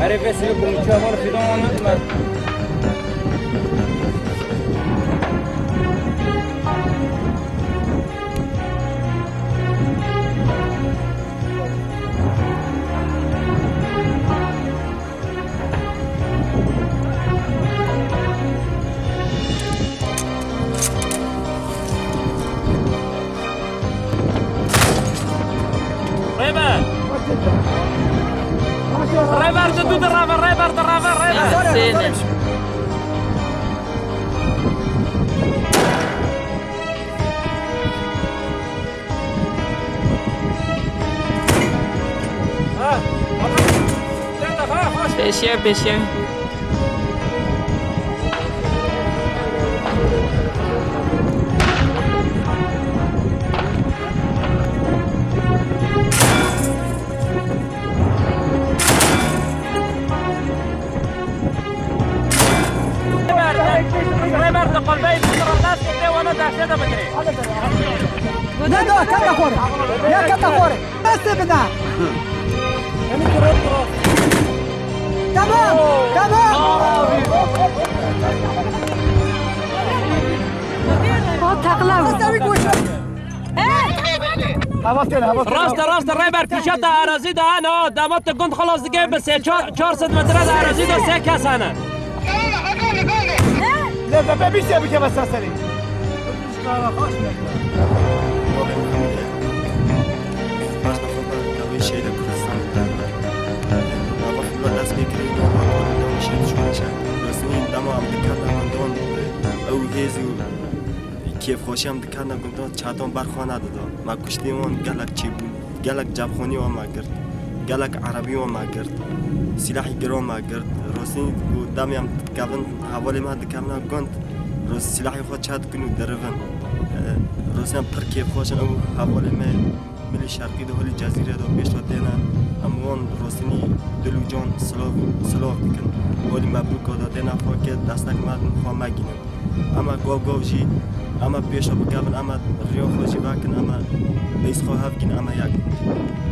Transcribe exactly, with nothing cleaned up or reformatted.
Rêvê sivik û çavan fidan anî me. Rêber! Rêber, tu dirave, Rêber, dirave, Rêber! Sêne. Pêşiya, pêşiya. Rêber, di qulbeyê bikire, dest bi wana dehşete bigirê. Ne da, kete xore. Ne kete xore. Destê bide. Tamam, tamam. O takla. Rast e, rast e, Rêber, pêşiya te arazî de hene, ha, dema te gund xilas dike, bi sê çar, çar sed metre de arazî de sê kes hene. Lê te pê bîst ye bike, bes serê. Baş nefes, ew ê şehîda Kurdistanê de. Nava xwe dest pê kirî, nava xwe dest pê kirî, şehîd şûn çe. Resmî dema em dikevin, em don, ew hêz û kêfxweşî em dikevin, em don, çaton ber xwe nedida. Me kuştî wan gelek çêbûn, gelek cebxanî wan me girt, gelek erebî wan me girt, sîlahî giran me girt. Rosî ku demê em dikevin, hevalê me dikevin gund, Rûs silahê xwe çêdikin û dirivin. E, Rûsyan pir kêfxweş in, ew hevalê me milê şerqî de holî Cezîrê de pêş de têne. Em wan rostinî dil û can silav, silav dikin. Holî mebrûka de têne xwe ke destek me din xwe megînin. Em e gov gov jî, em e pêşa bikevin, em e riya xwe jî vekin, em e peyz xwe hevgîn, em e yek bin.